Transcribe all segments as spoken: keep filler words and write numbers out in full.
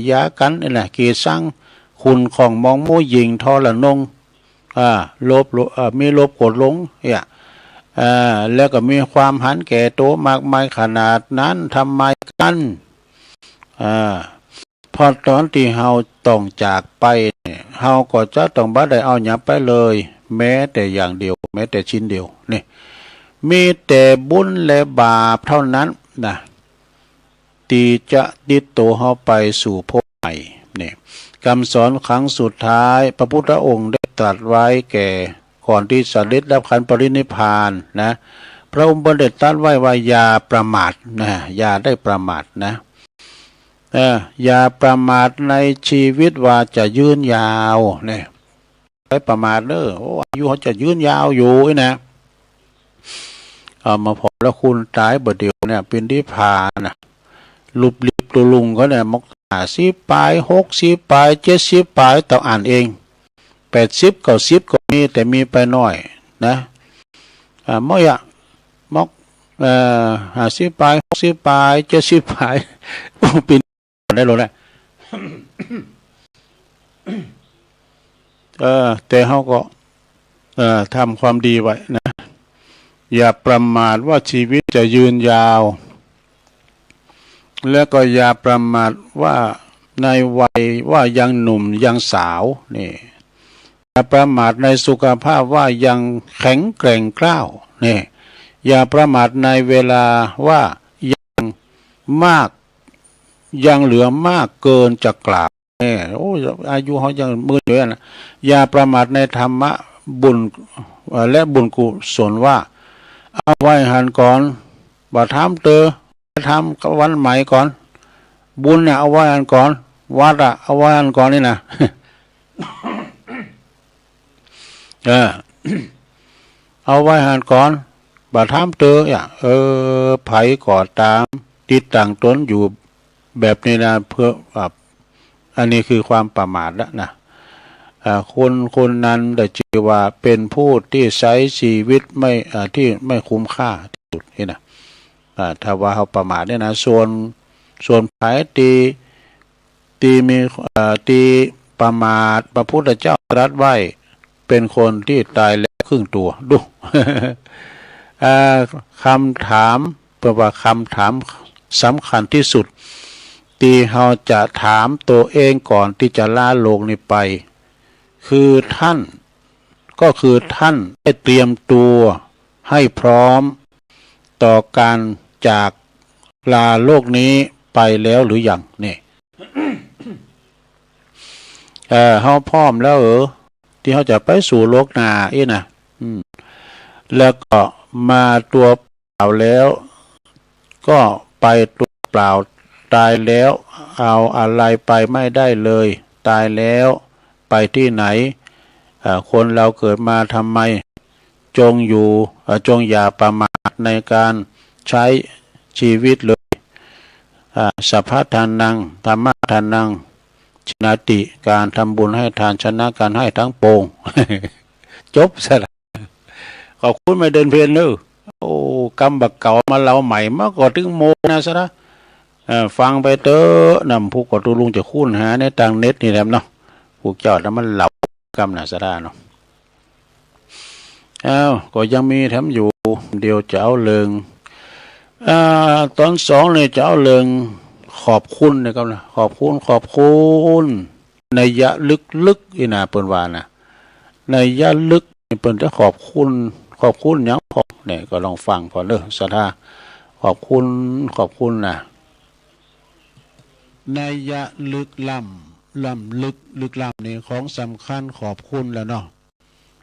ยากั๋นนี่แหละ เกียรติสัง ขุ่นข้องหมองหมวยหยิ่งทรนง อ่า โลภ โล- เอ่อ มีโลภโกรธหลงเนี่ย อ่า แล้วก็มีความหันแก่ตั๋วมากมายขนาดนั้น ทำไมกั๋น อ่า เพราะต๋อนตี้เฮาต้องจากไปเนี่ย เฮาก็จะต้องบ่ได้เอาหยังไปเลย แม้แต่อย่างเดียว แม้แต่ชิ้นเดียว นี่ มีแต่บุญและบาปเท่านั้นนะ ตี้จะติดตั๋วเฮาไปสู่ภพใหม่ นี่ กำสอนครั้งสุดท้าย พระพุทธองค์ได้ตรัสไว้แก่ก่อนตี้จะเสด็จดับขันธ์ปรินิพพานนะ พระองค์ได้ตรัสไว้ว่า อย่าประมาทนะ อย่าได้ประมาทนะ เออ อย่าประมาทในชีวิตว่าจะยืนยาว นี่ ไปประมาทเน่อ โอ้ อายุเฮาจะยืนยาวอยู่นี่นะ เอามาผ่อแล้ว คนต๋ายบ่าเดี่ยวเนี่ย ปรินิพพานน่ะ ลุบลิบตุ๊ลุงเขาเนี่ย มอกห้าสิบป๋าย หกสิบป๋าย เจ็ดสิบป๋าย เต้าอั้นเอง แปดสิบ เก้าสิบ ก็มี แต่มีไปน้อยนะ อ่า มอกอะ มอก เอ่อ ห้าสิบป๋าย หกสิบป๋าย เจ็ดสิบป๋าย ปรินิพพานได้แล้วแหละ เออ แต่เฮาก็ เอ่อ ทำความดีไว้นะ อย่าประมาทว่าชีวิตจะยืนยาว แล้วก็อย่าประมาทว่าในวัยว่ายังหนุ่มยังสาว นี่ อย่าประมาทในสุขภาพว่ายังแข็งแกร่งกร้าว นี่ อย่าประมาทในเวลาว่ายังมาก ยังเหลือมากเกินจะกล่าว นี่ โอ้ อายุเฮายังมื้นอยู่นะ อย่าประมาทในธรรมะบุญ เอ่อ และบุญกุศลว่า เอาไว้หั้นก่อน บ่าทำเต๊อะ ทำวันใหม่ก่อน บุญน่ะเอาไว้หั้นก่อน วัดอะเอาไว้หั้นก่อนนี่นะ เออ เอาไว้หั้นก่อน บ่าทำเต๊อะ เออ ใผก็ต๋าม ตี้ตั้งต๋นอยู่แบบนี้นะ เพื่อ อ่ะ อันนี้คือความประมาทแล้วนะ อ่า คนคนนั้นได้ชื่อว่าเป็นผู้ตี้ใจ๊ชีวิตไม่ อ่า ตี้ไม่คุ้มค่าตี้สุดนี่นะ อ่า ถ้าว่าเฮาประมาทเนี่ยนะ ส่วน ส่วนใผตี้ ตี้มี เอ่อ ตี้ประมาท พระพุทธเจ้าตรัสไว้ เป็นคนตี้ต๋ายแล้วครึ่งตั๋ว ดู อ่า คำถาม เปิ้นว่าคำถามสำคัญตี้สุด ตี้เฮาจะถามตั๋วเองก่อนตี้จะลาโลกนี้ไป คือท่าน ก็คือท่านได้เตรียมตั๋วให้พร้อมต่อก๋านจากลาโลกนี้ไปแล้วหรือยัง นี่ เอ่อ เฮาพร้อมแล้วเหรอ ตี้เฮาจะไปสู่โลกหน้าอี้นะ อืม แล้วก็มาตั๋วเปล่าแล้ว ก็ไปตั๋วเปล่า ต๋ายแล้วเอาอะไรไปไม่ได้เลย ต๋ายแล้วไปตี้ไหน เอ่อ คนเราเกิดมาทำไม จงอยู่ เอ่อ จงอย่าประมาทในก๋านใจ๊ชีวิตเลย อ่า สัพพะทานัง ธัมมะทานัง ชนะติ ก๋านทำบุญให้ทานชนะก๋านให้ตังปวง จบซะละ ขอบคุณแม่เดือนเพ็ญเน่อ โอ้ กำบ่าเก่ามาเล่าใหม่ มาก็ตึงโมนาสาระ เอ่อ ฟังไปเต๊อะ นำผู้ก็ตุ๊ลุงจะคูนหาในตางเน็ตนี่แหละเนาะ ผู้เจ้านั้นมันเล่ากำนาสาระเนาะ อ้าว ก็ยังมีแถมอยู่ เดี๋ยวจะเอาเรื่อง อ่า ต๋อนสองเนี่ยจะเอาเรื่องขอบคุณนะครับนะ ขอบคุณ ขอบคุณ นัยยะลึกๆ อี้นะ เปิ้นว่านะ นัยยะลึกนี่เปิ้นจะขอบคุณ ขอบคุณหยังพ่อง เนี่ย ก็ลองฟังพ่องเน่อ ศรัทธา ขอบคุณ ขอบคุณนะ นัยยะลึกล้ำ ล้ำลึก ลึกล้ำนี่ของสำคัญ ขอบคุณแล้วเนาะ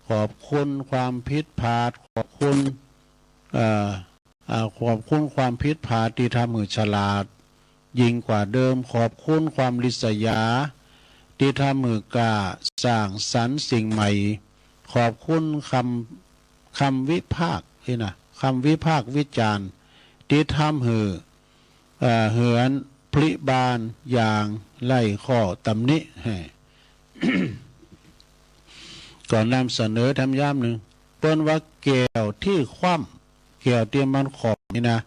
ขอบคุณความผิดพลาด ขอบคุณ เอ่อ อ่า ขอบคุณความผิดพลาดตี้ทำหื้อฉลาดยิ่งกว่าเดิม ขอบคุณความริษยาตี้ทำหื้อกล้าสร้างสรรค์สิ่งใหม่ ขอบคุณคำ คำวิพากษ์นี่นะ คำวิพากษ์วิจารณ์ตี้ทำหื้อ เอ่อ เฮือนพลิบานอย่างไร้ข้อตำหนิ แฮ่ ก็นำเสนอแถมย้ำนึ่ง เปิ้นว่าแก้วตี้คว่ำ แก้วตี้มันขอมนี่นะ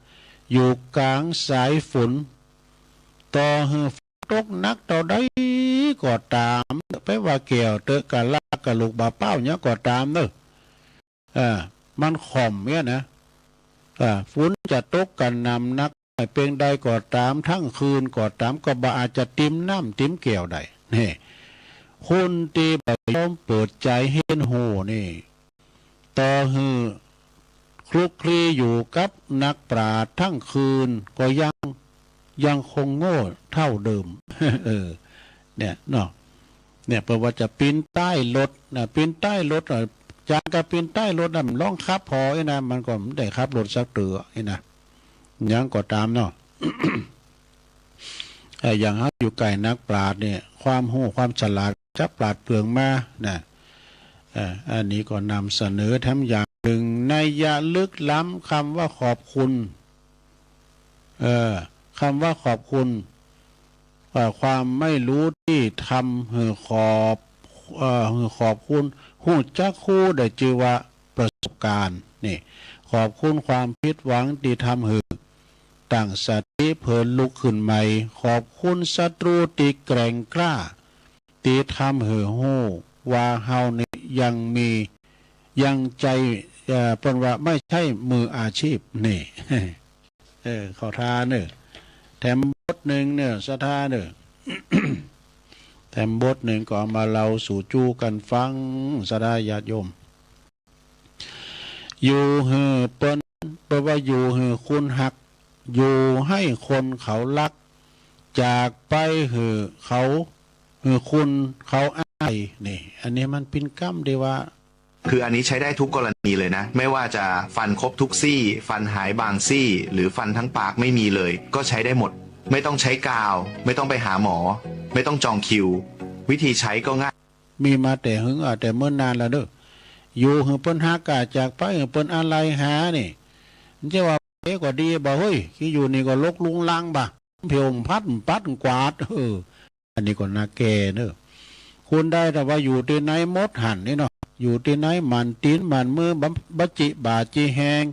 อยู่ก๋างสายฝน ต่อหื้อ ตกหนักเต้าใดก็ต๋าม ไปว่าแก้วเต๊อะ กะลากะลูกบ่าเป๊าหยังก็ต๋ามเน่อ อ่า มันข่มเนี่ยนะ อ่า ฝนจะตกกระหน่ำหนักเปียงใดก็ต๋าม ตึงคืนก็ต๋าม ก็บ่อาจจะติมน้ำติมแก้วได้ นี่ คนตี้บ่ยอมเปิดใจ๋เฮียนฮู้นี่ ต่อหื้อคลุกคลีอยู่กับนักปราชญ์ตึงคืน ก็ยัง ยังคงโง่เต้าเดิม เออ เนี่ยเนาะ เนี่ย เปิ้นว่าจะปีนใต้รถนะ ปีนใต้รถน่ะ จางกะปีนใต้รถน่ะ มันลองขับผ่อไอ้นะ มันก็บ่ได้ขับรถสักเตื้อไอ้นะ หยังก็ต๋ามเนาะ เอ่อ อย่างเฮาอยู่ใก้นักปราชญ์เนี่ย ความฮู้ความฉลาดจะปราดเปรื่องมานะ เอ่อ อันนี้ก็นำเสนอแถมอย่างนึ่ง นัยยะลึกล้ำกำว่าขอบคุณ เอ่อ กำว่าขอบคุณ เอ่อ ความไม่รู้ตี้ทำหื้อขอบ เอ่อ หื้อขอบคุณ ฮู้จักฮู้ได้จื้อว่าประสบการณ์ นี่ ขอบคุณความผิดหวังตี้ทำหื้อตั้งสติเผลอลุกขึ้นใหม่ ขอบคุณศัตรูตี้แกร่งกล้า ตี้ทำหื้อฮู้ว่าเฮานี่ยังมี ยังใจ้ เอ่อ เปิ้นว่าไม่ใช่มืออาชีพ นี่ เออ เข้าท่าเน่อ แถมบทนึ่งเน่อ ศรัทธาเน่อ แถมบทนึ่งก็เอามาเล่าสู่จู้กั๋นฟัง ศรัทธาญาติโยม อยู่หื้อเปิ้น แปลว่าอยู่หื้อคนฮัก อยู่หื้อคนเขาฮัก จากไปหื้อเขา หื้อคนเขาอาลัย นี่ อันนี้มันเป๋นกำตี้ว่า คืออันนี้ใช้ได้ทุกกรณีเลยนะ ไม่ว่าจะฟันครบทุกซี่ ฟันหายบางซี่ หรือฟันทั้งปากไม่มีเลย ก็ใช้ได้หมด ไม่ต้องใช้กาว ไม่ต้องไปหาหมอ ไม่ต้องจองคิว วิธีใช้ก็ง่าย มีมาแต่หึง อ่า แต่เมินนานแล้วเน่อ อยู่หื้อเปิ้นฮัก อ่า จากไปหื้อเปิ้นอาลัยหา นี่ มันจะว่าไปก็ดีบ่า เฮ้ย ขี้อยู่นี่ก็รกรุงรังบ่า เผียวพัด ปัดกวาด เออ อันนี้ก็น่าแก้เน่อ คนใดถ้าว่าอยู่ตี้ไหนหมดหั้นนี่เนาะ อยู่ตี้ไหนหมั่นตี๋นหมั่นมือ บ่ บ่จิบ่าจิแฮง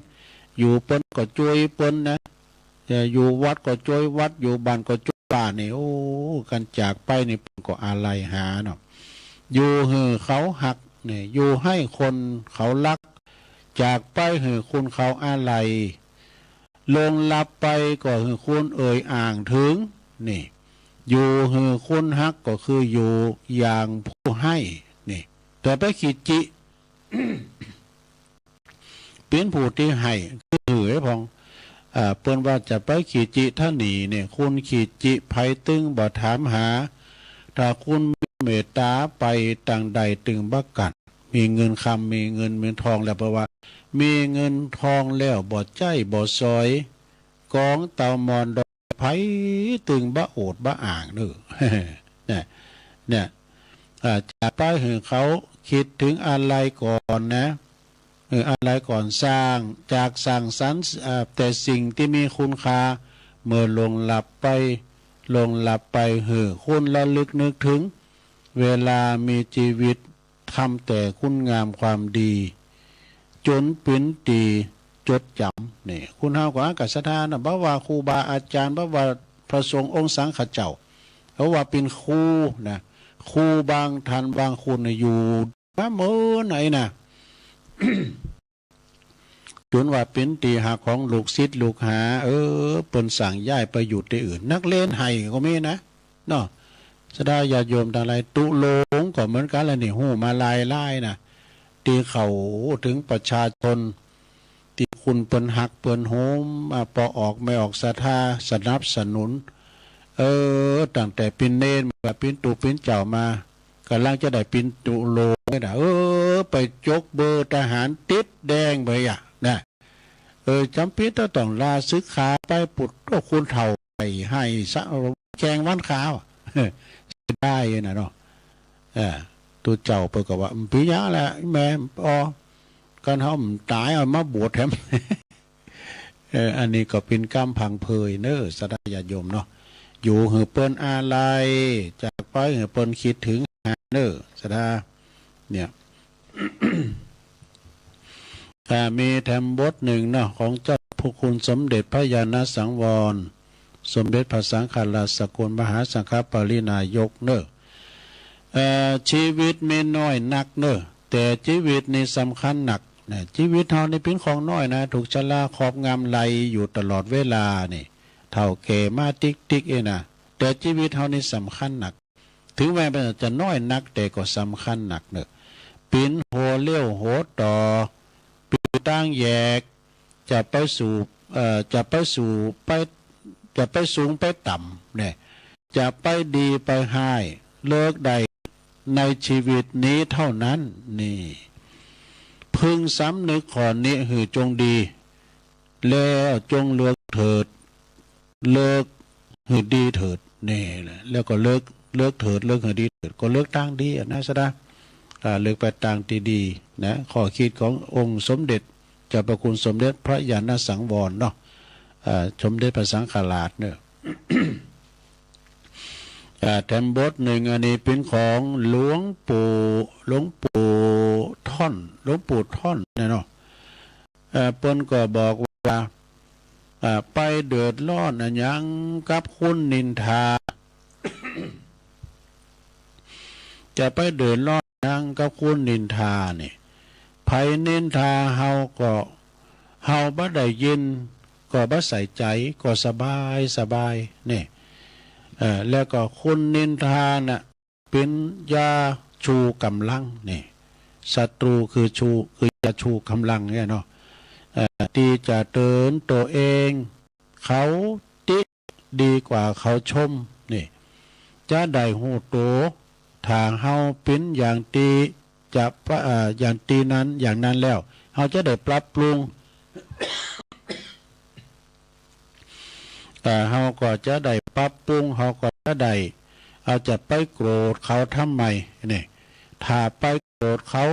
อยู่เปิ้นก็จ้วยเปิ้นนะ แต่อยู่วัดก็จ้วยวัด อยู่บ้านก็จ้วยบ้านนี่ โอ้ กันจากไปนี่เปิ้นก็อาลัยหาเนาะ อยู่หื้อเขาฮัก นี่ อยู่หื้อคนเขาฮัก จากไปหื้อคนเขาอาลัย ลวงลับไปก็หื้อคนเอ่ยอ้างเถิง นี่ อยู่หื้อคนฮักก็คืออยู่อย่างผู้ให้ นี่ แต่ไปขีดจิ เป๋นผู้ตี้ให้ คือหื้อไอ้พ่อง อ่า เปิ้นว่าจะไปขีดจิถะหนีเนี่ย คนขีดจิใผตึงบ่ถามหา ถ้าคนมีเมตต๋าไปตางใดตึงบ่กั๋น มีเงินคำ มีเงิน มีทองแล้ว แปลว่า มีเงินทองแล้วบ่ใจ๊บ่สอย ก๋องเต่ามอนดอย ใผตึงบ่โอดบ่อ้างเน่อ เนี่ย เนี่ย อ่า จากไปหื้อเขาคิดเถิงอาลัยก่อนนะ เออ อาลัยก่อน สร้าง จากสร้างสรรค์ อ่า แต่สิ่งตี้มีคุณค่า เมื่อลวงลับไป ลวงลับไปหื้อคนระลึกนึกเถิง เวลามีจีวิต ทำแต่คุณงามความดี จ๋นเป๋นตี้จดจ๋ำ นี่ คนเฮาก็อาจจะศรัทธานะ บ่ว่าครูบาอาจ๋ารย์ บ่ว่าพระสงฆ์องค์สังฆเจ้า เพราะว่าเป๋นครูนะ ครูบางท่านบางคนเนี่ยอยู่มาเมินไหนนะ จ๋นว่าเป๋นตี้ฮักของลูกศิษย์ลูกหา เออ เปิ้นสั่งย้ายไปอยู่ตี้อื่น นักเลงไห้ก็มีนะ เนาะ ศรัทธาญาติโยมตังหลาย ตุ๊ลงก็เหมือนกั๋นแหละนี่ ฮู้มาหลายๆ นะ ตี้เข้าเถิงประชาชน ตี้คนเปิ้นฮักเปิ้นโหม อ่า ปอออกแม่ออกศรัทธาสนับสนุน เออ ตั้งแต่เป๋นเณรมา เป๋นตุ๊เป๋นเจ้ามา ก่ำลังจะได้เป๋นตุ๊ลงนี่นะ เออ ไปจกเบอร์ทหารติดแดงไปอะนะ เออ จ๋ำเป๋นต้องลาศึกขาไป ปุดโต คนเฒ่าไห้ ไห้สะ แข่งวันขาวอะ เสียดายนะเนาะ เออ ตุ๊เจ้าเปิ้นก็ว่า บ่เป๋นหยังแหละแม่ อ๋อ กันเฮาบ่ต๋าย เอามาบวชแถม เออ อันนี้ก็เป๋นกำพังเพยเน่อ ศรัทธาญาติโยมเนาะ อยู่หื้อเปิ้นอาลัย จากไปหื้อเปิ้นคิดเถิงหาเน่อ ศรัทธา เนี่ย อ่า มีแถมบทนึ่งเนาะ ของเจ้าพระคุณสมเด็จพระญาณสังวร สมเด็จพระสังฆราชสกุลมหาสังฆปริณายกเน่อ เอ่อ ชีวิตมีน้อยนักเน่อ แต่จีวิตนี่สำคัญนักนะ จีวิตเฮานี่เป๋นของน้อยนะ ถูกชราครอบงำไล่อยู่ตลอดเวลานี่ เฒ่าแก่มาติ๊กๆ เอ้ยนะ แต่จีวิตเฮานี่สำคัญนัก ถึงแม้มันจะน้อยนัก แต่ก็สำคัญนักเน่อ เป๋นหัวเลี้ยวหัวต่อ เป๋นตางแยก จะไปสู่ เอ่อ จะไปสู่ ไป จะไปสูงไปต่ำเนี่ย จะไปดีไปฮ้าย เลือกได้ในชีวิตนี้เท่านั้น นี่ พึงสำนึกข้อนี้หื้อจงดี แล้วจงเลือกเถิด เลือกหื้อดีเถิด นี่แหละ แล้วก็เลือก เลือกเถิด เลือกหื้อดีเถิด ก็เลือกตางดีอะนะ สะดา อ่า เลือกไปตางตี้ดีนะ ข้อคิดขององค์สมเด็จเจ้าพระคุณสมเด็จพระญาณสังวรเนาะ อ่า สมเด็จพระสังฆราชเน่อ อ่า แถมบทนึ่ง อันนี้เป๋นของหลวงปู่ หลวงปู่ท่อน หลวงปู่ท่อนเนี่ยเนาะ เอ่อ เปิ้นก็บอกว่า อ่า ไปเดือดร้อนอะหยังกับคนนินทา จะไปเดือดร้อนหยังกับคนนินทานี่ ใผนินทาเฮาก็ เฮาบ่ได้ยิน ก็บ่ใส่ใจ๋ ก็สบาย สบาย นี่ เอ่อ แล้วก็คนนินทาน่ะ เป๋นยาชูกำลัง นี่ ศัตรูคือชู คือยาชูกำลังเนี่ยเนาะ เอ่อ ตี้จะเตือนตั๋วเอง เขาติดีกว่าเขาชม นี่ จะได้ฮู้ตั๋ว ถ้าเฮาเป๋นอย่างตี้จะปะ เอ่อ อย่างตี้นั้น อย่างนั้นแล้ว เฮาจะได้ปรับปรุง แต่เฮาก็จะได้ปรับปรุง เฮาก็จะได้ เอ่อ จะไปโกรธเขาทำไม นี่ ถ้าไปโกรธเขา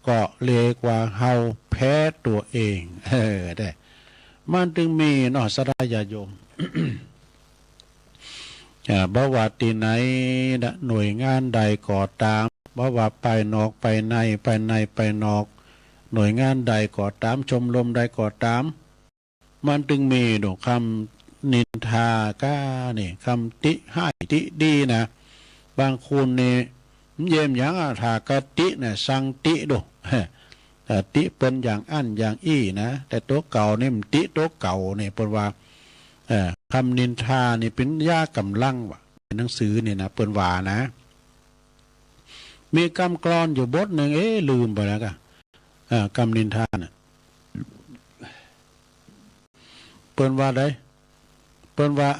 ก็เรียกว่าเฮาแพ้ตั๋วเอง เออ ได้ มันจึงมีเนาะ ศรัทธาญาติโยม อ่า บ่ว่าตี้ไหนนะ หน่วยงานใดก็ต๋าม บ่ว่าภายนอกภายใน ภายในภายนอก หน่วยงานใดก็ต๋าม ชมรมใดก็ต๋าม มันจึงมีดอกกำนินทาก้านี่ กำติฮ้ายติดีนะ บางคนนี่ มันเยียะหยังอะ ถ้ากะตินะ สั่งติดู เอ่อ ติเปิ้นอย่างอั้นอย่างอี้นะ แต่ตั๋วเก่านี่มันติตั๋วเก่านี่ เปิ้นว่า เอ่อ กำนินทานี่เป๋นยากำลังว่ะ ในหนังสือนี่นะ เปิ้นว่านะ มีกำกลอนอยู่บทนึ่ง เอ๊ะ ลืมไปแล้วกะ เอ่อ กำนินทาน่ะ เปิ้นว่าใด เปิ้นว่า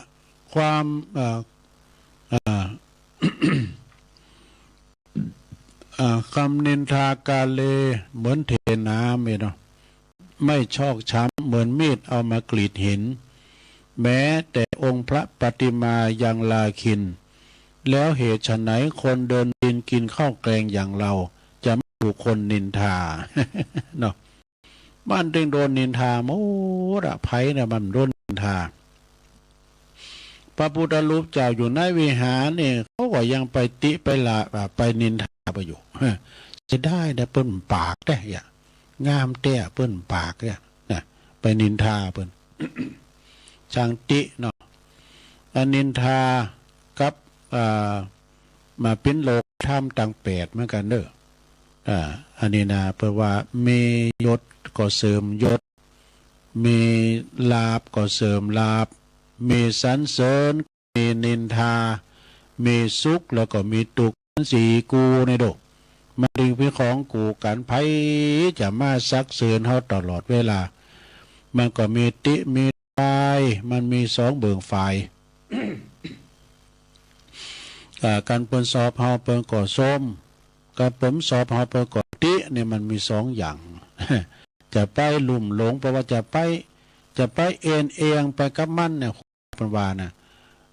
ความ เอ่อ เอ่อ เอ่อ กำนินทากาเลเหมือนเทน้ำเนี่ยเนาะ ไม่ชอกช้ำเหมือนมีดเอามากรีดหิน แม้แต่องค์พระปฏิมายังลาคิณ แล้วเหตุไฉนคนเดินดินกินข้าวแกงอย่างเรา จะไม่ถูกคนนินทา เนาะ มันจึงโดนนินทาหมดอะ ใผเนี่ยมันโดนนินทา พระพุทธรูปเจ้าอยู่ในวิหารนี่ เขาก็ยังไปติไปละ อ่า ไปนินทาไปอยู่ เสียดายนะ เปิ้นปากแต๊อะ งามแต๊เปิ้นปากเนี่ยนะ ไปนินทาเปิ้น ช่างติเนาะ อันนินทากับ อ่า มาเป๋นโลกธรรมตังแปดเหมือนกั๋นเน่อ อ่า อันนี้นะ เปิ้นว่ามียศก็เสริมยศ มีลาภก็เสริมลาภ มีสรรเสริญ มีนินทา มีสุขแล้วก็มีตุ๊กข์ มันสี่กู่นี่โด มันจึงเป๋นของกู่กั๋น ใผจะมาสรรเสริญเฮาตลอดเวลา มันก็มีติมีตาย มันมีสองเบิ่งฝ่าย อ่า กันเปิ้นชอบเฮาเปิ้นก็ชม กันเปิ้นบ่ชอบเฮาเปิ้นก็ติ นี่มันมีสองอย่าง จะไปลุ่มหลง เพราะว่าจะไป จะไปเอนเอียงไปกับมันเนี่ย เปิ้นว่านะ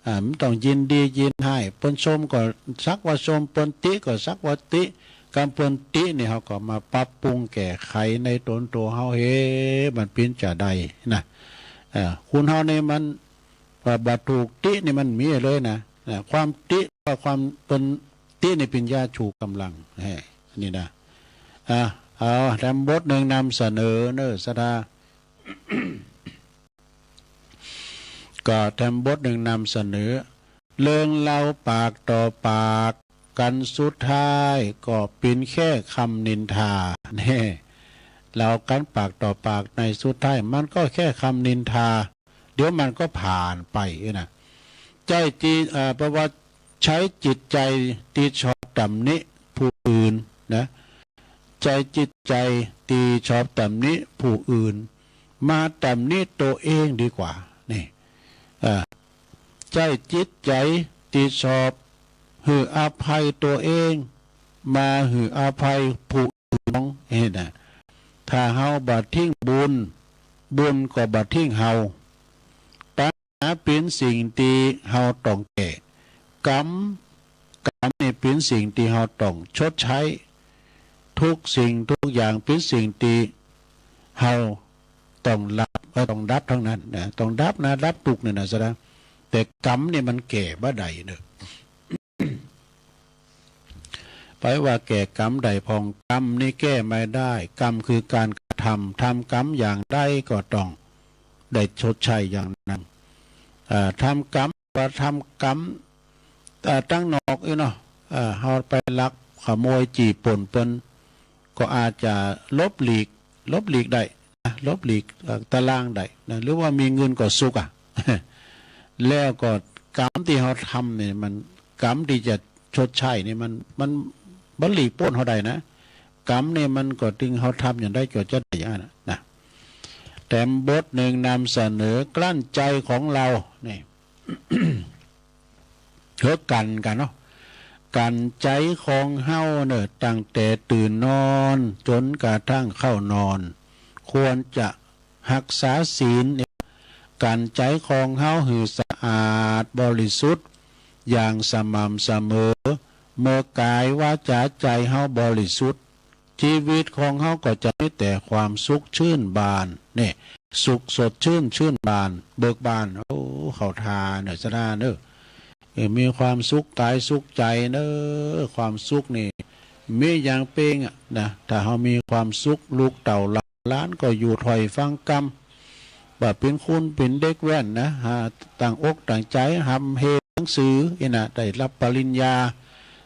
อ่า มันต้องยินดียินฮ้าย เปิ้นชมก็สักว่าชม เปิ้นติก็สักว่าติ กันเปิ้นตินี่เฮาก็มาปรับปรุงแก้ไขในต๋นตั๋วเฮา เฮ้ มันเป๋นจาใดนะ อ่า คนเฮานี่มัน ว่าบ่ถูกตินี่มันมีเลยนะ นะ ความติ ว่าความเปิ้นตินี่เป๋นยาชูกำลัง เฮ้ นี่นะ อ่ะ เอา แถมบทนึ่งนำเสนอเน่อ ศรัทธา ก็แถมบทนึ่งนำเสนอ เรื่องเล่าปากต่อปากกั๋นสุดท้ายก็เป๋นแค่กำนินทา แน่ เล่ากั๋นปากต่อปากในสุดท้ายมันก็แค่กำนินทา เดี๋ยวมันก็ผ่านไปนะ ใจ๊จิต เอ่อ แปลว่าใจ๊จิตใจ๋ตี้ชอบต๋ำหนิผู้อื่นนะ ใจ๊จิตใจ๋ตี้ชอบต๋ำหนิผู้อื่น มาต๋ำหนิตั๋วเองดีกว่า นี่ อ่า ใจ๊จิตใจ๋ตี้ชอบหื้ออภัยตั๋วเอง มาหื้ออภัยผู้อื่น เห็นนะ ถ้าเฮาบ่ทิ้งบุญ บุญก็บ่ทิ้งเฮา ตัณหาเป๋นสิ่งตี้เฮาต้องแก้ กรรม กรรมนี่เป๋นสิ่งตี้เฮาต้องชดใช้ กู้สิ่งกู้อย่างเป๋นสิ่งตี้เฮาต้องดับ เอ่อ ต้องดับตังนั้นนะ ต้องดับนะ ดับตุ๊กข์นี่นะ แสดง แต่กรรมนี่มันแก้บ่ได้เนาะ ไปว่าแก้กรรมได้พ่อง กรรมนี่แก้ไม่ได้ กรรมคือก๋านกระทำ ทำกรรมอย่างใดก็ต้องได้ชดใช้อย่างนั้น อ่า ทำกรรม ว่าทำกรรม เอ่อ ตังนอกอี้เนาะ เอ่อ เฮาไปลักขโมยจี้ปล้นเปิ้น ก็อาจจะหลบหลีก หลบหลีกได้นะ หลบหลีก เอ่อ ตะล่างได้นะ หรือว่ามีเงินก็สุขอะ แล้วก็กรรมตี้เฮาทำนี่มัน กรรมตี้จะชดใช้นี่มัน มันบ่หลีกป๊นเฮาได้นะ กรรมนี่มันก็ตึงเฮาทำอย่างใดก็จะได้อย่างนั้นนะ แถมบทนึ่งนำเสนอกลั้นใจ๋ของเฮา นี่ เฮากั๋นกั๋นเนาะ กั๋นใจ๋ของเฮาเนาะ ตั้งแต่ตื่นนอนจ๋นกระทั่งเข้านอน ควรจะฮักษาศีล กั๋นใจ๋ของเฮาหื้อสะอาดบริสุทธิ์อย่างสม่ำเสมอ เมื่อกายวาจ๋าใจ๋เฮาบริสุทธิ์ ชีวิตของเฮาก็จะมีแต่ความสุขชื่นบาน เนี่ย สุขสดชื่น ชื่นบาน เบิกบาน โอ้ เข้าท่าเนาะ สะดาเนาะ เออ มีความสุขกายสุขใจ๋เนาะ ความสุขนี่มีอย่างเป้งอะนะ ถ้าเฮามีความสุข ลูกเต้าหลานก็อยู่ถ้อยฟังกำ บ่าเป๋นคุณเป๋นเด็กแว่นนะ หาตั้งอกตั้งใจ๋ฮ่ำเฮหนังสืออี้นะ ได้ฮับปริญญา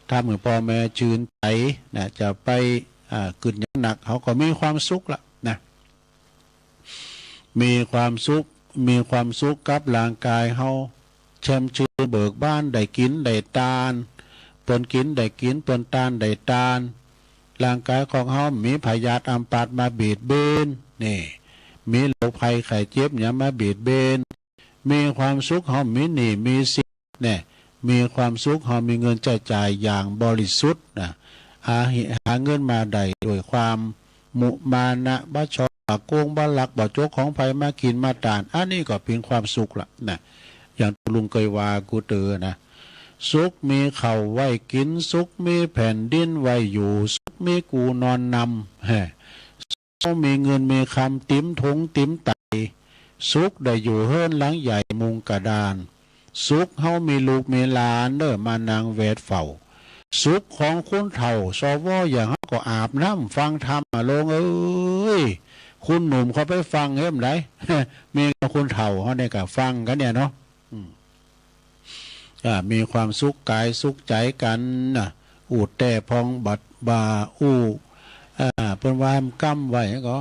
ทำหื้อป้อแม่จืนใจ๋นะ จะไป อ่า กึ๊ดหยังหนัก เฮาก็มีความสุขละนะ มีความสุข มีความสุขกับร่างกายเฮา แจ่มชื่นเบิกบาน ได้กิ๋นได้ตาน เปิ้นกิ๋นได้กิ๋น เปิ้นตานได้ตาน ร่างกายของเฮามีพยาธิอัมพาตมาเบียดเบียน นี่ มีโรคภัยไข้เจ็บหยังมาเบียดเบียน มีความสุขเฮามีหนี้มีสิน เนี่ย มีความสุขเฮามีเงินใจ๊จ่ายอย่างบริสุทธิ์นะ หา หาเงินมาได้ด้วยความมุมานะ บ่ชอบ บ่โกง บ่ลัก บ่จกของใผมากิ๋นมาตาน อันนี้ก็เป๋นความสุขละนะ อย่างตุ๊ลุงเกยว่ากู้เตื้อนะ สุขมีข้าวไว้กิ๋น สุขมีแผ่นดินไว้อยู่ สุขมีกู่นอนนำ แฮ่ เฮามีเงินมีคำติ๋มถุงติ๋มไต สุขได้อยู่เฮือนหลังใหญ่มุงกระดาน สุขเฮามีลูกมีหลานเน่อมานั่งแวดเฝ้า สุขของคนเฒ่า สว อย่างเฮาก็อาบน้ำฟังธรรมอะ ลุงเอ้ย คนหนุ่มเขาไปฟังเฮ้ยบ่ได้ มีคนเฒ่าเฮาเนี่ยก็ฟังกั๋นเนี่ยเนาะ อืม อ่า มีความสุขกายสุขใจ๋กั๋นนะ อู้แต่พ่องบ่า บ่าอู้ อ่า เปิ้นว่าห้ามก้ำไว้ก็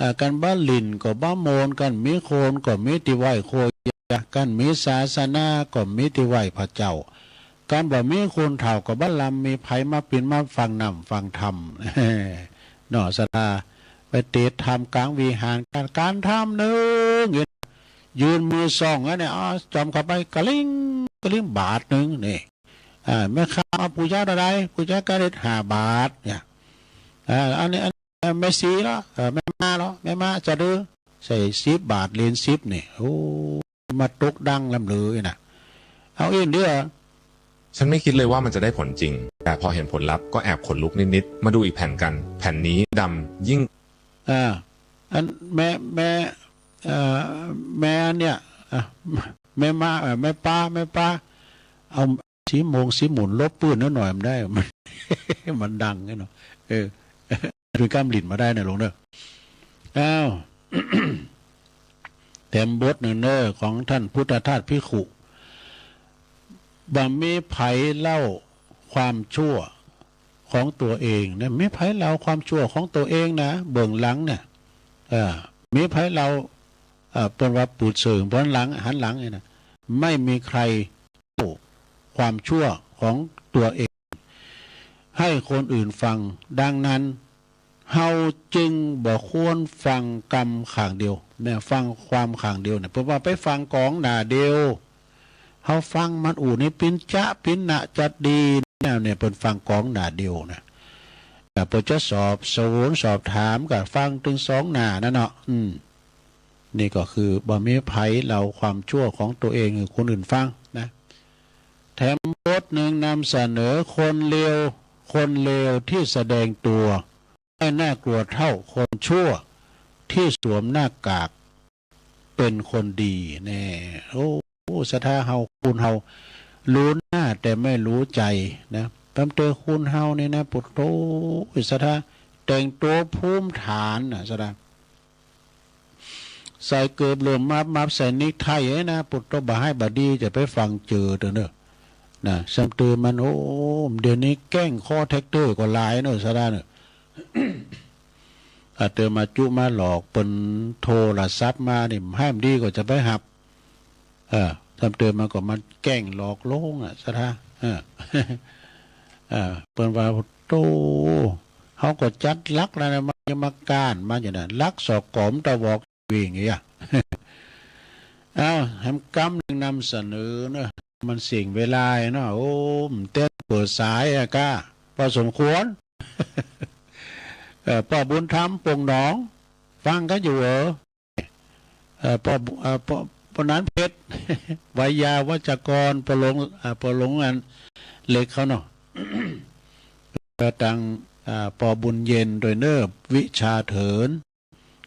อ่า กั๋นบ่าหลิ้นก็บ่าโมน กั๋นมีคนก็มีตี้ไหว้โคยา กั๋นมีศาสนาก็มีตี้ไหว้พระเจ้า กั๋นบ่ามีคนเฒ่าก็บ่าลำมีใผมาปิ่นมาฟังน้ำฟังธรรม เนาะ สะดา ไปเตะธรรมกลางวิหาร ก๋าน ก๋านธรรมนึ่ง ยืนมือส่องอันเนี่ย อ้าว จ่อมเข้าไป กะลิง กะลิง บาทนึ่ง นี่ อ่า แม่ค้า เอา ปู๋จาเต้าใด ปู๋จากะเด็ด ห้าบาท เนี่ย อ่า อันนี้ อัน เอ่อ แม่ชีเหรอ เอ่อ แม่ม้าเหรอ แม่ม้าจะดื้อ ใส่สิบบาท เหรียญสิบ นี่ โอ้ มาตกดังล้ำลือนะ เอาอี้เตื้อ ฉันไม่คิดเลยว่ามันจะได้ผลจริง แต่พอเห็นผลลัพธ์ก็แอบขนลุกนิดๆ มาดูอีกแผ่นกั๋น แผ่นนี้ดำยิ่ง อ่า อันแม่ แม่ เอ่อ แม่เนี่ย อ่ะ แม่ม้า เอ่อ แม่ป๊า แม่ป๊า เอาสีโมงสีหมุนลบปื้นหน่อยมันได้ มัน มันดังไงเนาะ เออ คือก้ำหลิ้นมาได้นะลุงเนอะ อ้าว แถ มบทหนึ่งเน้อ ของท่านปุทธทาสภิกขุ บ่มีใผเล่าความชั่วของตั๋วเองนะ บ่มีใผเล่าความชั่วของตั๋วเองนะ เบื้องหลังเนี่ย เออ บ่มีใผเล่า เอ่อ เปิ้นว่าปูดเสิร์ง เปิ้นหลัง หันหลังเนี่ยนะ ไม่มีใคร ความชั่วของตั๋วเอง หื้อคนอื่นฟัง ดังนั้น เฮาจึงบ่ควรฟังกำข้างเดียว แม่นฟังความข้างเดียวเนี่ย เปิ้นว่าไปฟังก๋องหน้าเดียว เฮาฟังมันอู้นี่ปินจะปินนะจะดีเนี่ย เนี่ย เปิ้นฟังก๋องหน้าเดียวนะ เอ่อ เปิ้นจะสอบสวนสอบถามก็ฟังตึงสองหน้านั่นเนาะ อืม นี่ก็คือบ่มีใผเล่าความชั่วของตั๋วเองหื้อคนอื่นฟังนะ แถมบทหนึ่งนำเสนอคนเลว คนเลวที่แสดงตั๋วให้น่ากลัวเท่าคนชั่วที่สวมหน้ากากเป็นคนดีแน่ โอ้ ศรัทธาเฮา คนเฮา ฮู้หน้าแต่ไม่ฮู้ใจ๋นะ ตำเตอคนเฮานี่นะ ปุโต ศรัทธา แต่งตั๋วภูมิฐานนะ ศรัทธา ใส่เกิบเหลื่อมมับๆ ใส่เนกไทเอ้ยนะ ปุโต บ่ฮ้ายบ่ดี จะไปฟังเจอเต๊อะเน้อ นะ ซ้ำเติมมัน โอ้ เดี๋ยวนี้แก๊งคอลแซ็นเตอร์ก็หลายเน้อ ศรัทธาเน้อ อาตมาจุมาหลอก เปิ้นโทรศัพท์มานี่ ฮ้ายบ่ดีก็จะไปฮับ เออ ซ้ำเติมมันก็มาแก๊งหลอกลวงอะ ศรัทธา เออ เออ เปิ้นว่า โธ่ เฮาก็จัดหลักแล้วนะ มันยังมาก้านมาอยู่นะ หลักซอกก๋อมตะวอกเวงอย่างเงี้ย เอ้า แหมกำหนึ่งนำเสนอเนาะ มันเสี้ยงเวลาเนาะ โอ้ มันเต้นเปิดสายอะก้า พอสมควร เออ ป้อบุญธรรม ปงหนอง ฟังกั๋นอยู่เหรอ เอ่อ ป้อบุ เอ่อ ป้อ ป้อหนานเพชร ไวยาวัจกร ป้อหลวง เอ่อ ป้อหลวงอันเล็กเขาเนาะ ก็ตัง อ่า ป้อบุญเย็นตวยเน้อ วิชาเถิน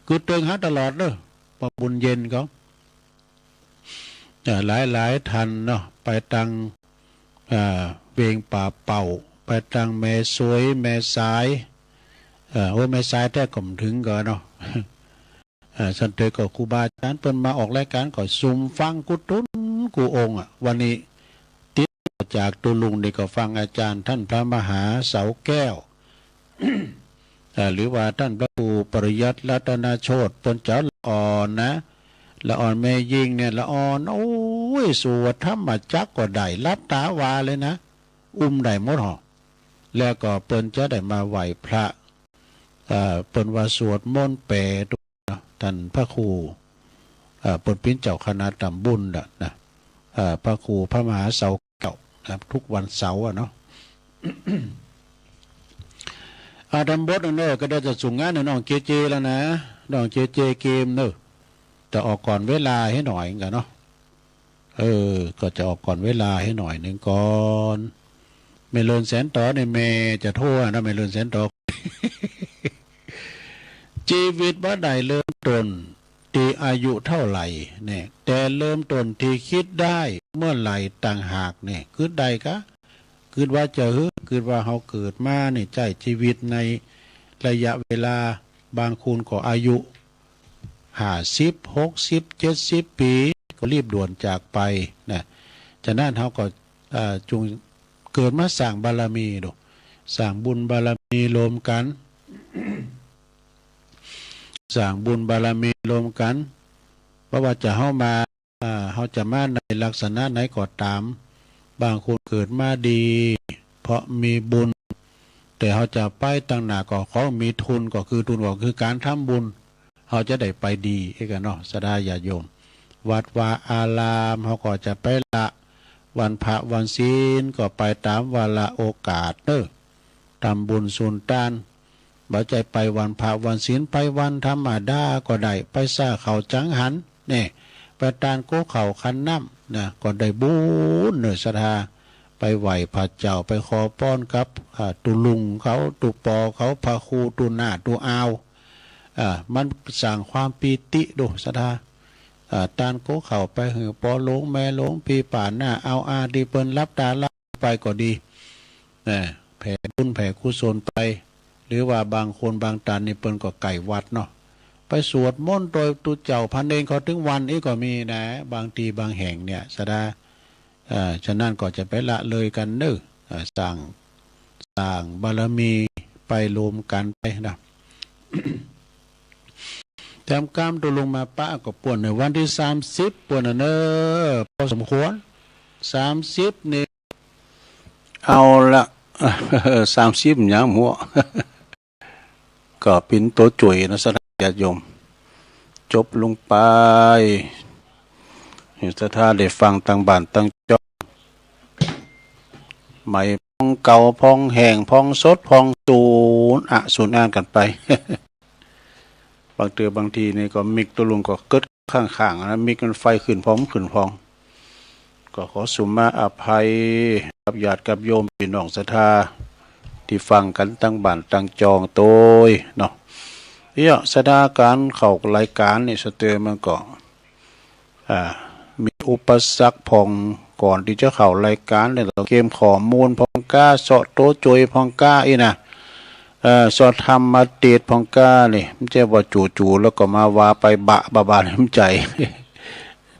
กึ๊ดเติงหาตลอดเน้อ ป้อบุญเย็นเขา เอ่อ หลายๆ ท่านเนาะ ไปตัง อ่า เวียงป่าเป่า ไปตังแม่สวย แม่สาย เอ่อ โอ้ แม่สายแต๊ก็บ่เถิงกั๋นเนาะ เอ่อ ซั้นเตอก็ครูบาอาจ๋ารย์เปิ้นมาออกรายก๋านก็ซุมฟังกู้ตุ๊นกู้องค์อะ วันนี้ติดต่อจากตุ๊ลุงนี่ก็ฟังอาจ๋ารย์ต้านพระมหาเสาแก้ว เอ่อ หรือว่าต้านพระครูปริยัติรัตนโชติ เปิ้นจะละอ่อนนะ ละอ่อนแม่ญิงเนี่ย ละอ่อน โอ้ย สวดธรรมจักรก็ได้ หลับต๋าว่าเลยนะ อุ้มได้หมดห่อ แล้วก็เปิ้นจะได้มาไหว้พระ เอ่อ เปิ้นว่าสวดมนต์แปล เนาะ ต้านพระครู เอ่อ เปิ้นเป๋นเจ้าคณะต๋ำบุญน่ะนะ เอ่อ พระครูพระมหาเสาแก้วนะ กู้วันเสาร์อะเนาะ อ่า ต๋ามบทเน้อ ก็ได้จะส่งงานหื้อน้องเจเจแล้วนะ น้องเจเจเกมเน้อ จะออกก่อนเวลาหื้อหน่อยกั๋นเนาะ เออ ก็จะออกก่อนเวลาหื้อหน่อยนึ่งก่อน แม่เลินแสนต๋อนี่แม่จะโทรนะ แม่เลินแสนต๋อ จีวิตบ่ได้เริ่มต้นตี้อายุเต้าไหร่แน่ แต่เริ่มต้นตี้กึ๊ดได้เมื่อไหร่ต่างหากแน่ กึ๊ดได้กา กึ๊ดว่าจะหื้อ กึ๊ดว่าเฮาเกิดมานี่ ใจ๊จีวิตในระยะเวลา บางคนก็อายุ ห้าสิบ หกสิบ เจ็ดสิบปี๋ ก็รีบด่วนจากไปนะ ฉะนั้นเฮาก็ เอ่อ จุ่งเกิดมาสร้างบารมีดู สร้างบุญบารมีรวมกั๋น สร้างบุญบารมีรวมกั๋น บ่ว่าจะเฮามา อ่า เฮาจะมาในลักษณะไหนก็ต๋าม บางคนเกิดมาดี เพราะมีบุญ แต่เฮาจะไปตังหน้าก็ขอมีทุน ก็คือทุนก็คือก๋านทำบุญ เฮาจะได้ไปดีเอกเนาะ ศรัทธาญาติโยม วัดวาอาราม เฮาก็จะไปละ วันพระวันศีลก็ไปต๋ามวาระโอกาสเน้อ ทำบุญสุนตาน บ่ใจ้ไปวันพระวันศีล ไปวันธรรมดาก็ได้ ไปซ่าข้าวจังหันแน่ ไปตานก๊กข้าวขันน้ำนะ ก็ได้บุญเน้อศรัทธา ไปไหว้พระเจ้า ไปขอพรกับ อ่า ตุ๊ลุงเขา ตุ๊ปอเขา พระครูตุ๊หน้าตุ๊อาว อ่า มันสร้างความปีติดูศรัทธา อ่า ตานก๊กข้าวไปหื้อปอหลวงแม่หลวง ปี้ป้าน้าอาวอาตี้เปิ้นหลับต๋าละไปก็ดี นะ แผ่บุญแผ่กุศลไป หรือว่าบางคนบางตานนี่เปิ้นก็ใก้วัดเนาะ ไปสวดมนต์โตยตุ๊เจ้าพระเณรเขาตึงวันอี้ก็มีนะ บางตี้บางแห่งเนี่ย ศรัทธา เอ่อ ฉะนั้นก็จะไปละเลยกั๋นเน่อ เอ่อ สร้าง สร้างบารมีไปรวมกั๋นไปนะ แถมกล้ามตุ๊ลุงมาปะก็ป้วนในวันตี้สามสิบป้วนน่ะเน่อ พอสมควร สามสิบนี่ เอาละ สามสิบ ยังหัว ก็เป๋นตั๋วจ่วยนะ ศรัทธาญาติโยม จบลงไป ศรัทธาได้ฟังตังบ้านตังจอง ใหม่พองเก่าพองแห้งพองสดพองสูญอะสูญอ้านกั๋นไป บางเตื้อบางทีนี่ก็มิกตุ๊ลุงก็เกิดข้างๆ นะ มิกมันไฟขึ้นพองขึ้นพอง ก็ขอสุมาอภัยกับญาติกับโยมปี้น้องศรัทธา ตี้ฟังกั๋นตังบ้านตังจองโตยเนาะ เนี่ย ศรัทธาก๋านเข้ารายก๋านนี่ สะเตอมันก็ อ่า มีอุปสรรคพ่อง ก่อนตี้จะเข้ารายก๋านเนี่ย ต้องเก็บข้อมูลพ่องก้า เซาะตั๋วจ่วยพ่องก้าอี้นะ เอ่อ เซาะธรรมเตสน์พ่องก้านี่ บ่ใจ้ว่าจู่ๆ แล้วก็มาว่าไปบะบะบะนี่บ่ใจ้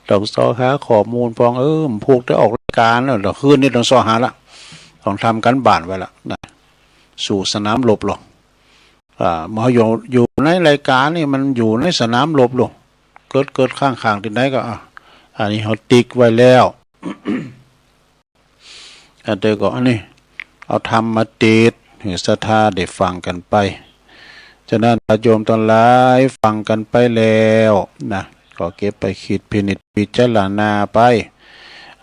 ต้องเซาะหาข้อมูลพ่อง เออ มันผูกได้ออกรายก๋านแล้ว เดี๋ยวคืนนี้ต้องเซาะหาละ ต้องทำก๋านบ้านไว้ละนะ สู่สนามรบลอ อ่า เมื่ออยู่ อยู่ในรายก๋านนี่มันอยู่ในสนามรบลอ เกิด เกิดข้างๆ ตี้ไหนก็ อ่ะ อันนี้เฮาติ๊กไว้แล้ว อันเดียวก็อันนี้ เอาธรรมเตสน์หื้อศรัทธาได้ฟังกั๋นไป ฉะนั้นญาติโยมตังหลายฟังกั๋นไปแล้วนะ ก็เก็บไปคิดพินิจพิจารณาไป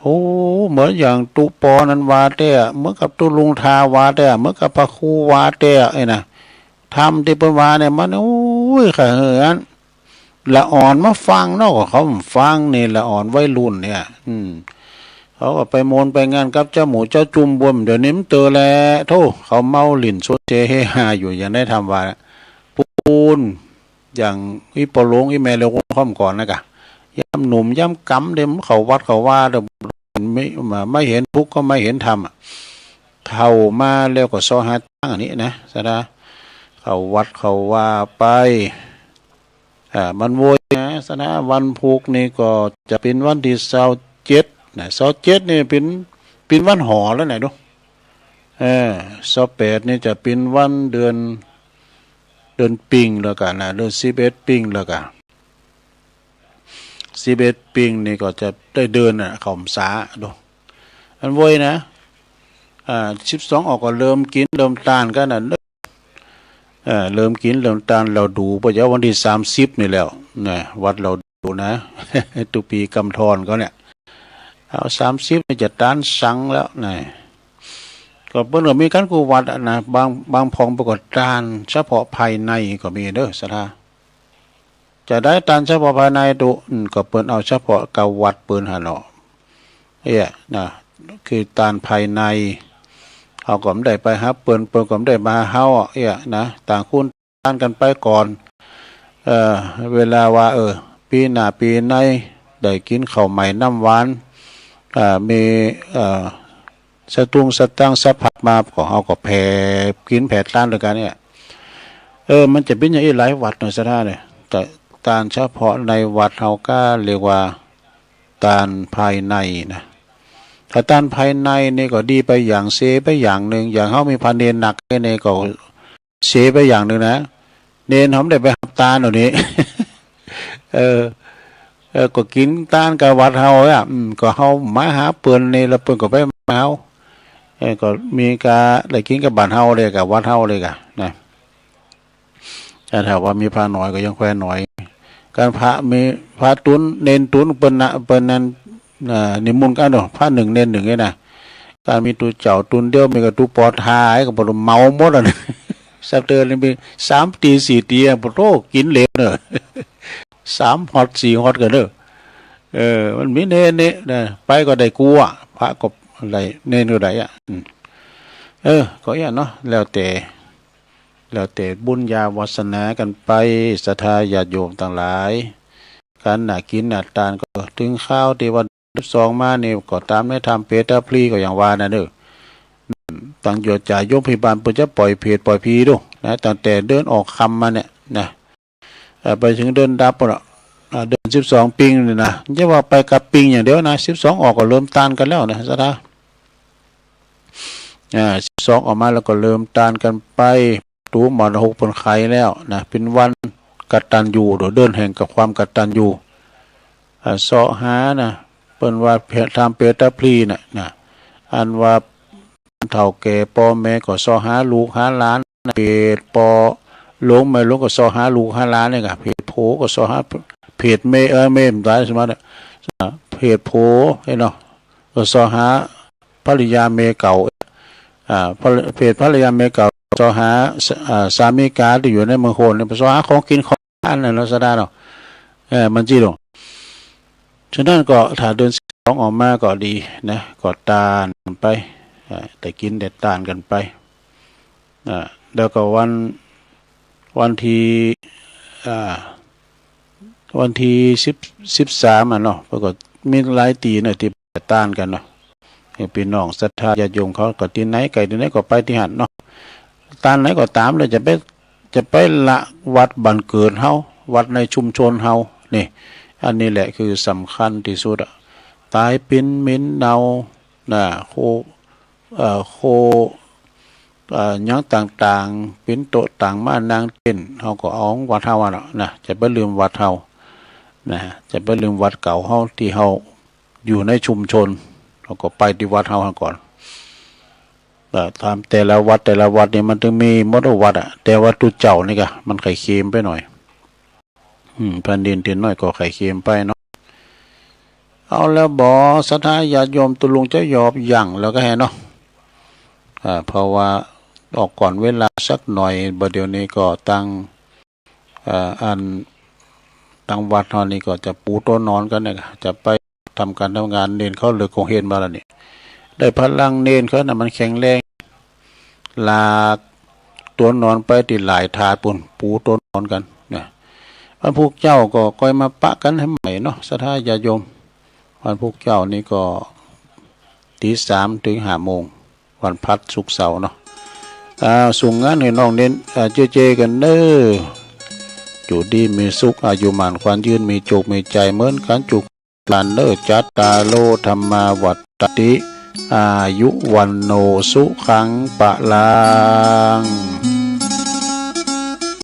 โอ้ เหมือนอย่างตุ๊ปอนั้นว่าแต๊ เหมือนกับตุ๊ลุงทาว่าแต๊ เหมือนกับพระครูว่าแต๊ ไอ้นะ ธรรมตี้เปิ้นว่าเนี่ยมัน โอ้ย ข้าเหือน ละอ่อนมาฟังเนาะ ก็เขาฟังนี่ ละอ่อนวัยรุ่นเนี่ย อืม เขาก็ไปโมนไปงานกับเจ้าหมู่เจ้าจุ่มบ่ม เดี๋ยวนี้มันเตอแล โธ่ เขาเมาหลิ้นสดเสเฮฮาอยู่ อย่างได้ธรรมว่า ปูน อย่างอี้ปอหลวงอี้แม่หลวงค่อมก่อนนะกะ ยามหนุ่มยามก๋ำเด้อ เข้าวัดเข้าวาเด้อ ไม่ ไม่เห็นทุกข์ก็ไม่เห็นธรรมอะ เฒ่ามาแล้วก็เซาะหาตางอันนี้นะ ศรัทธา เข้าวัดเข้าวาไป อ่า มันโวยนะ ศรัทธา วันพูกนี่ก็จะเป๋นวันตี้ซาวเจ็ดนะ ซาวเจ็ดนี่เป๋น เป๋นวันหอแล้วนะดู เออ ซาวแปดนี่จะเป๋นวันเดือน เดือนปิงแล้วกั๋นนะ เดือนสิบเอ็ดปิงแล้วกั๋น สิบเอ็ดปิงนี่ก็จะได้เดือนน่ะ เข้าพรรษาดู อันโวยนะ อ่า สิบสองออกก็เริ่มกิ๋นเริ่มตานกั๋นน่ะ เออ เริ่มกิ๋นเริ่มตาน เฮาดู บ่ใจ้วันตี้สามสิบนี่แล้วนะ วัดเฮาดูนะ ตุ๊ปี๋กำธรเขาเนี่ย เอาสามสิบนี่จะตานสังแล้วนะ ก็เปิ้นก็มีกั๋นกู้วัดอะนะ บาง บางพ่องเปิ้นก็ตานเฉพาะภายในก็มีเด้อ ศรัทธา จะได้ตานเฉพาะภายในตุ๊ อืม ก็เปิ้นเอาเฉพาะกาวัดเปิ้นหั้นเนาะ เอี้ย นะ คือตานภายใน เฮาก็บ่ได้ไปหาเปิ้น เปิ้นก็บ่ได้มาหาเฮาอะ เอี้ย นะ ต่างคนตานกั๋นไปก่อน เอ่อ เวลาว่า เออ ปี๋หน้าปี๋ในได้กิ๋นข้าวใหม่น้ำหวาน เอ่อ มี เอ่อ สตุ้งสตังค์สะพัดมา ก็เฮาก็แผ่กิ๋นแผ่ตานตวยกั๋นเนี่ย เออ มันจะเป๋นอย่างอี้หลายวัดเนาะ ศรัทธาเนี่ย แต่ตานเฉพาะในวัดเฮาก็เรียกว่าตานภายในนะ ถ้าตานภายในนี่ก็ดีไปอย่าง เสียไปอย่างนึ่ง อย่างเฮามีพระเณรหนักนี่ก็ เสียไปอย่างนึ่งนะ เณรเฮาบ่ได้ไปฮับตานเอานี่ เออ เออ ก็กิ๋นตานกาวัดเฮาอะ อืม ก็เฮามาหาเปิ้นนี่ แล้วเปิ้นก็ไปมาหาเฮา เออ ก็มีกาได้กิ๋นกาบ้านเฮาเลย กาวัดเฮาเลยกา นะ แต่ถ้าว่ามีพระน้อยก็ยังแควนน้อย ก๋านพระมีพระตุ๊น เณรตุ๊น เปิ้นนะ เปิ้นนั้น เอ่อ นิมนต์กั๋นเนาะ พระนึ่งเณรนึ่งเนี่ยนะ ก๋านมีตุ๊เจ้าตุ๊นเดียว มีกาตุ๊ปอทา ก็บ่รู้เมาหมดอะนะ สักเดือนนี่มีสามตี้สี่ตี้อะ โอ้โธ่ กิ๋นเหลวเน่อ สามฮอดสี่ฮอดกั๋นเน่อ เออ มันมีเณรนี่นะ ไปก็ได้กู้อะ พระก็ได้ เณรก็ได้อะ อืม เออ ก็อย่างเนาะ แล้วแต่ แล้วแต่บุญญาวาสนากั๋นไป ศรัทธาญาติโยมตังหลาย ก๋านหน้ากิ๋นหน้าตานก็เถิงคราวตี้ว่า สิบสองมานี่ก็ต๋ามในธรรมเปตพลีก็อย่างว่านั่นเน่อ อืม ตังหยวดจ๋ายมพิบาลเปิ้นจะป่อยเผตป่อยผีดูนะ ตั้งแต่เดินออกค่ำมาเนี่ยนะ อ่า ไปเถิงเดือนดับปู้นน่ะ อ่า เดือนสิบสองปิงนี่นะ จะว่าไปกับปิงอย่างเดียวนะ สิบสองออกก็เริ่มตานกั๋นแล้วนะ ศรัทธา อ่า สิบสองออกมาแล้วก็เริ่มตานกั๋นไป ประตู๋มรณหกเปิ้นไขแล้วนะ เป๋นวันกตัญญู เดือนแห่งกับความกตัญญู อ่า เซาะหานะ เปิ้นว่าทำเปตพลีน่ะนะ อันว่าเฒ่าแก่ป้อแม่ก็เซาะหาลูกหาหลาน เปตป้อหลวงแม่หลวงก็เซาะหาลูกหาหลานเนี่ยกะ เปตผัวก็เซาะหา เปตแม่ เออ แม่ต๋ายสมัยเนี่ย อ่า เปตผัว เอ้ยเนาะ ก็เซาะหาภริยาเมียเก่า อ่า ภริ- เปตภริยาเมียเก่า เซาะหา อ่า สามิกาตี้อยู่ในเมืองโคนเนี่ย เซาะหาของกิ๋นของฉันน่ะเนาะ ศรัทธาเนาะ เออ มันจิหลง ฉะนั้นก็ถ้าเดือนสิบสองออกมาก็ดีนะ ก็ตานไป อ่า ได้กิ๋นได้ตานกั๋นไป อ่า แล้วก็วัน วันตี้ อ่า วันตี้สิบ สิบสามอะเนาะ เปิ้นก็มีหลายตี้นะตี้ตานกั๋นเนาะ ให้ปี้น้องศรัทธาญาติโยมเขาก็ตี้ไหนใก้ตี้ไหนก็ไปตี้หั้นเนาะ ตานไหนก็ต๋ามเลย จะไป จะไปละวัดบ้านเกิดเฮา วัดในชุมชนเฮา นี่ อันนี้แหละคือสำคัญตี้สุดอะ ต๋ายปิ๋นเหม็นเน่า นะ โค เอ่อ โค เอ่อ หยังต่างๆ ปิ๋นโต๊ะต่างมานั่งเต้น เฮาก็เอาวัดเฮาอะเนาะ นะ จะไปลืมวัดเฮา นะ จะไปลืมวัดเก่าเฮาตี้เฮาอยู่ในชุมชน เฮาก็ไปตี้วัดเฮาก่อน เอ่อ ต๋ามแต่ละวัดแต่ละวัดนี่มันตึงมีหมดวัดอะ แต่วัดตุ๊เจ้านี่กะ มันใค่เข็มไปหน่อย อืม แผ่นดินตี้น้อยก็ใค่เข็มไปเนาะ เอาแล้วบ่ ศรัทธาญาติโยม ตุ๊ลุงจะหยอบยั้งแล้วก็แหเนาะ อ่า เพราะว่าออกก่อนเวลาสักหน่อย บ่าเดี่ยวนี้ก็ตัง อ่า อัน ตังวัดเฮานี่ก็จะปูโต๊ะนอนกั๋นเนี่ย จะไปทำก๋านทำงาน เณรเขาเลิกโฮงเฮียนมาแล้วนี่ ได้พลังเณรเขาน่ะมันแข็งแรง ลากโต๊ะนอนไปตี้หลายถาดปู้น ปูโต๊ะนอนกั๋นนะ วันพูกเจ้าก็ก้อยมาปะกั๋นหื้อใหม่เนาะ ศรัทธาญาติโยม วันพูกเจ้านี่ก็ตีสามเถิงห้าโมง วันพฤหัส ศุกร์ เสาร์เนาะ อ่า ส่งงานหื้อน้องเณร อ่า เจเจกั๋นเน้อ อยู่ดีมีสุข อายุหมั้นขวัญยืน มีโจคมีชัยเหมือนกั๋นจุก หลานเน้อ จัตตาโร ธัมมา วัฑฒันติ อายุ วัณโณ สุขัง พะลัง